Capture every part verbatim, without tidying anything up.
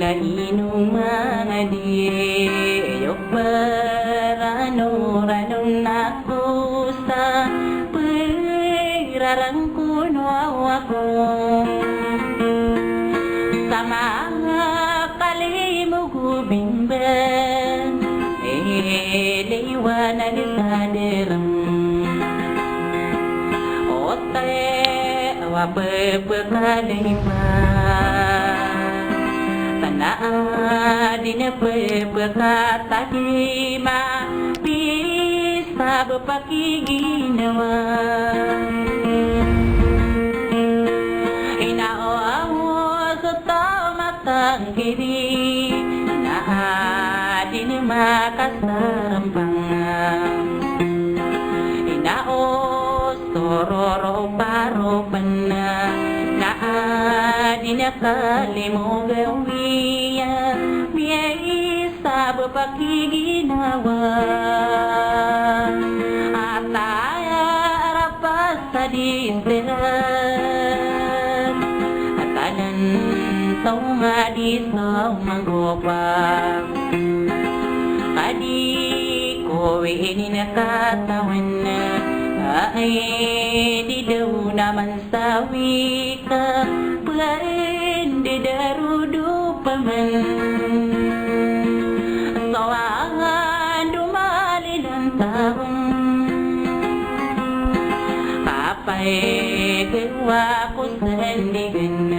Ino manga di iyo perano-rano na ko sa perarang ko no awa ko sa manga kalimo ko bimban, iliwanan sa derem. Ote awa pepekalipa tana a di na pepekatadima, bisa bepakiginawa. Ina o awo so tama tangkiri, na a di na makasarampang. Ina o so roro paro pena, na a di na kalimo gawiya, miyai sa bepakiginawa. Ataya rapas sa di serat, atanan so nga di so manggopa. Kadi ko wini na katawan na, ay di daw naman sawi ka, pwede darudo paman. Sawangan dumalilan taon, kapay kewa ko sendigan.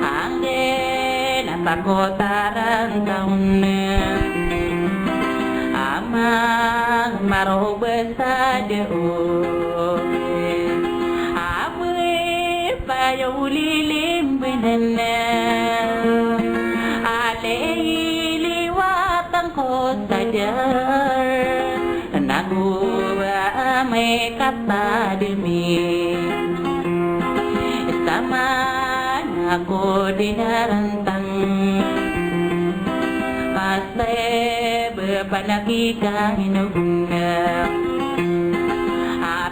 Anggen a takotaran taon, amang marobes a dao. Abe payo lilimbenan, alay liwatan ko sadar, nago ba amay katademi. Saman ako di narantang, pastay bepanakika inogna.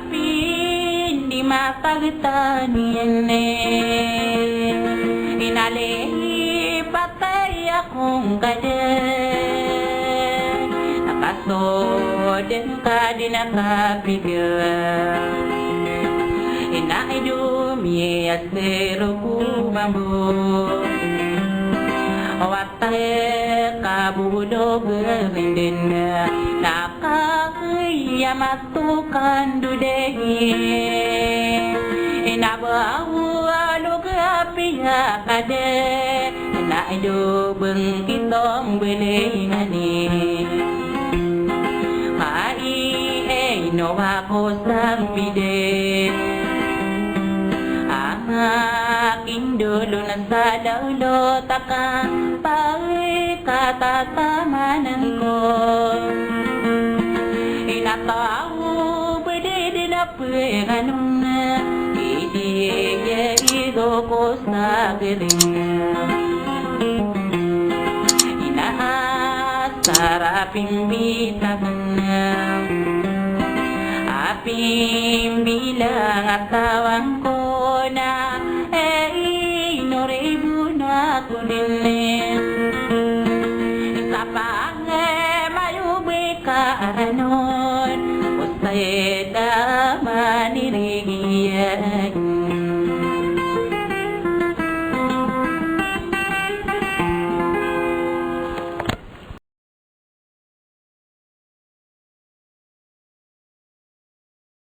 Pindi matagtaniyan, inalay patay akong kada. Nakasoden ka di nakapiga, ina ido miyas tero ko mambo. Wat Teka bo do gerenden, na kakiyamat to kandodegi. Ina ba awo a loga piya kade, ina ido bengkitong belengani. Kai e ino ako sambide. Ama kindolon sa daw lo taka, pay katatamanan ko. Ina taw bedede na peganong na, idi ya igo ko sa gering. Ina asar a pimbitagan, a pimbilang a tawan ko na, e ino ribon ako dini.